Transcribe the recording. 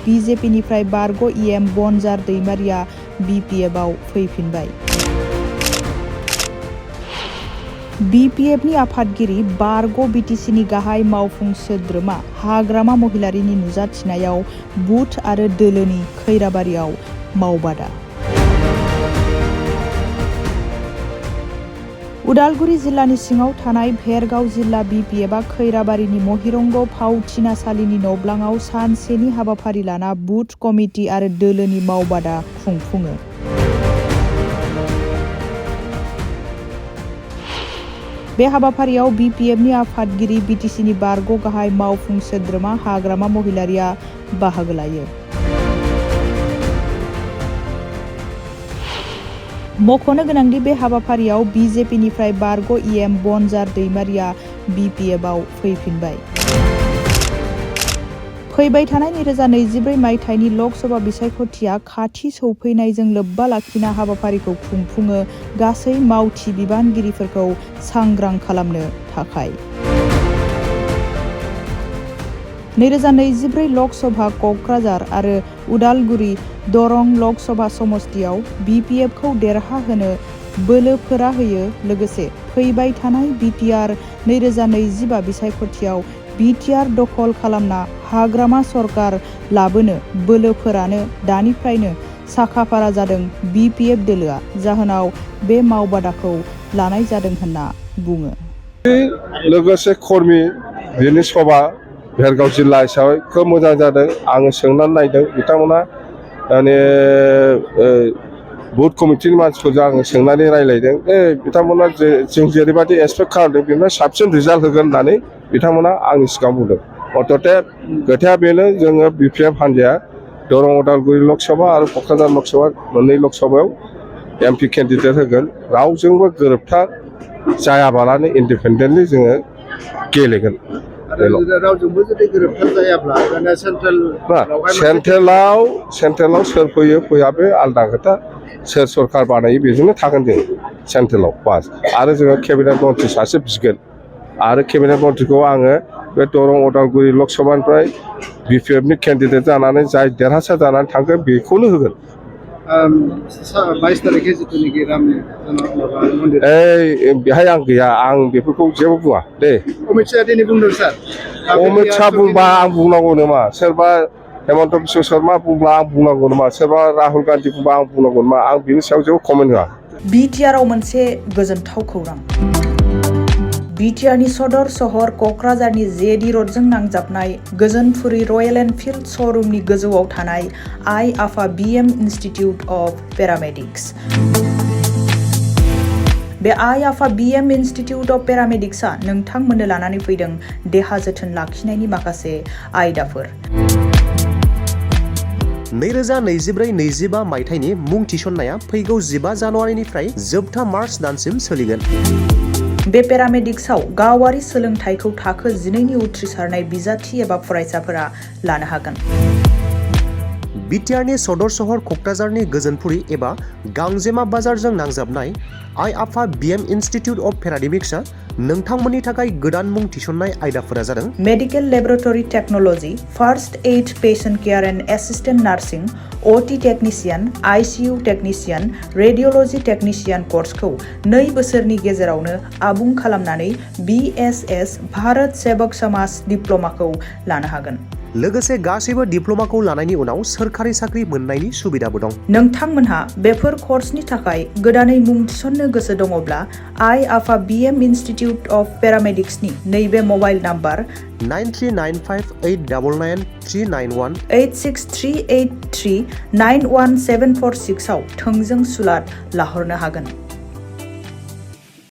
BJPनिफ्राय बारग' EM बनजार दैमारिया BPFआव फैफिनबाय। BPFनि आफादगिरि बारग' BTCनि गाहाय मावफुं सोद्रोमा हाग्रामा महिलारिनि नुजाथिनायाव बुथ आरो दोलोनि खैराबारियाव मावबादा। उदालगुरि जिल्लानि सिङाव थानाय भेरगाव जिल्ला BPFआ खैराबारिनि महिरंग फावथिनासालिनि नब्लाङाव सानसेनि हाबाफारि लाना बुथ कमिटि आरो दोलोनि मावबादा खुंफुङो। बे हाबाफारियाव BPFनि आफादगिरि BTCनि बारग' गाहाय मावफुं सोद्रोमा हाग्रामा महिलारिया बाहागो लायो। मख'नो गोनांदि बे हाबाफारियाव BJPनिफ्राय बारग' EM बनजार दैमारिया BPFआव फैफिनबाय। फैबाय थानाय 2024 मायथाइनि लकसभा बिसायख'थिया खाथि सौफैनायजों लोब्बा लाखिना हाबाफारिखौ खुंफुङो गासै मावथि बिबानगिरिफोरखौ सांग्रां खालामनो थाखाय। 2024 लकसभा क'क्राझार आरो उदालगुरि दरं लकसभा समस्तियाव BPFखौ देरहाहोनो बोलोफोरा होयो लोगोसे फैबाय थानाय BTR 2025 बिसायख'थियाव BTR दखल खालामना हाग्रामा सरकार लाबोनो बोलोफोरानो दानिफ्रायनो साखाफारा जादों BPF दोलोआ जाहोनाव बे मावबादाखौ लानाय जादों होनना बुङो। लोगोसे कर्मि बिनि सभा भेरगाव जिल्ला हिसाबै खोब मोजां जादों। आङो सोंनानै नायदों बिथांमोना माने बुथ कमिटिनि मानसिफोरजों आङो सोंनानै रायलायदों बिथांमोना जों जेरैबायदि एक्सपेक्ट खालामदों बेनिफ्राय साबसिन रिजाल्ट होगोन होननानै बिथांमोना आंनि सिगाङाव बुंदों। अर्थते खोथाया बेनो जोङो BPF हान्जाया दरं उदालगुरि लकसभा आरो क'क्राझार लकसभा मोननै लकसभायाव MP केन्डिडेट होगोन रावजोंबो गोरोबथा जायाबालानो इन्डिपेन्डेन्टलि जोङो गेलेगोन। रावजोंबो जुदि गोरोबथा जायाब्ला सेन्ट्रेलाव सोर फैयो फैया बे आलदा खोथा सोर सरकार बानायो बेजोंनो थागोन जों सेन्ट्रेलाव बास आरो जोङो केबिनेट मन्थ्रि सासे बिगोन आरो केबिनेट मन्थ्रिखौ आङो बे दरं उदालगुरि लकसभानिफ्राय BPFनि केन्डिडेट जानानै जाय देरहासार जानानै थांगोन बेखौनो होगोन। 22 तारिखे जिथुनिखि राम मन्दिर बेहाय आं गैया आं बेफोरखौ जेबो बुङा दे। अमित शाहआ दिनै बुंदों सार। अमित शाह बुंबा आं बुंनांगौ नामा सोरबा हेमन्त बिश्व शर्मा बुंब्ला आं बुंनांगौ नामा सोरबा राहुल गान्धी बुंबा आं बुंनांगौ नामा आं बिनि सायाव जेबो कमेन्ट होआ। BTRआव मोनसे गोजोनथाव खौरां। BTRनि सदर सहर क'क्राझारनि JD र'डजों नांजाबनाय गोजोनपुरी रयेल एनफिल्ड श'रुमनि गोजौआव थानाय आइ आफा BM इन्स्टिटिउट अफ पेरामेडिक्स। बे आइ आफा BM इन्स्टिटिउट अफ पेरामेडिक्सआ नोंथांमोननो लानानै फैदों देहा जोथोन लाखिनायनि माखासे आयदाफोर। 2024-25 मायथाइनि मुं थिसननाया फैगौ 15 जानुवारिनिफ्राय जोबथा मार्च दानसिम सोलिगोन। बे पेरामेडिक्सआव गावारि सोलोंथाइखौ थाखो 12नि उथ्रिसारनाय बिजाथि एबा फरायसाफोरा लानो हागोन। BTRनि सदर सहर क'क्राझारनि गोजोनपुरी एबा गांजेमा बाजारजों नांजाबनाय आइ आफा BM इन्स्टिटिउट अफ पेरामेडिक्सआ नोंथांमोननि थाखाय गोदान मुं थिसननाय आयदाफोरा जादों medical laboratory technology, first aid patient care and assistant nursing, OT technician, ICU technician, radiology technician कर्सखौ 2 बोसोरनि गेजेरावनो आबुं खालामनानै BSS भारत सेवक समाज डिप्ल'माखौ लानो हागोन। लोगोसे गासैबो डिप्ल'माखौ लानायनि उनाव सोरखारि साख्रि मोननायनि सुबिदाबो दं। नोंथांमोनहा बेफोर कर्सनि थाखाय गोदानै मुं थिसननो गोसो दङब्ला आइ आफा BM इन्स्टिटिउट अफ पेरामेडिक्सनि नैबे मबाइल नाम्बार 9395899391 86383917446 आव थोंजों सुलाद लाहरनो हागोन।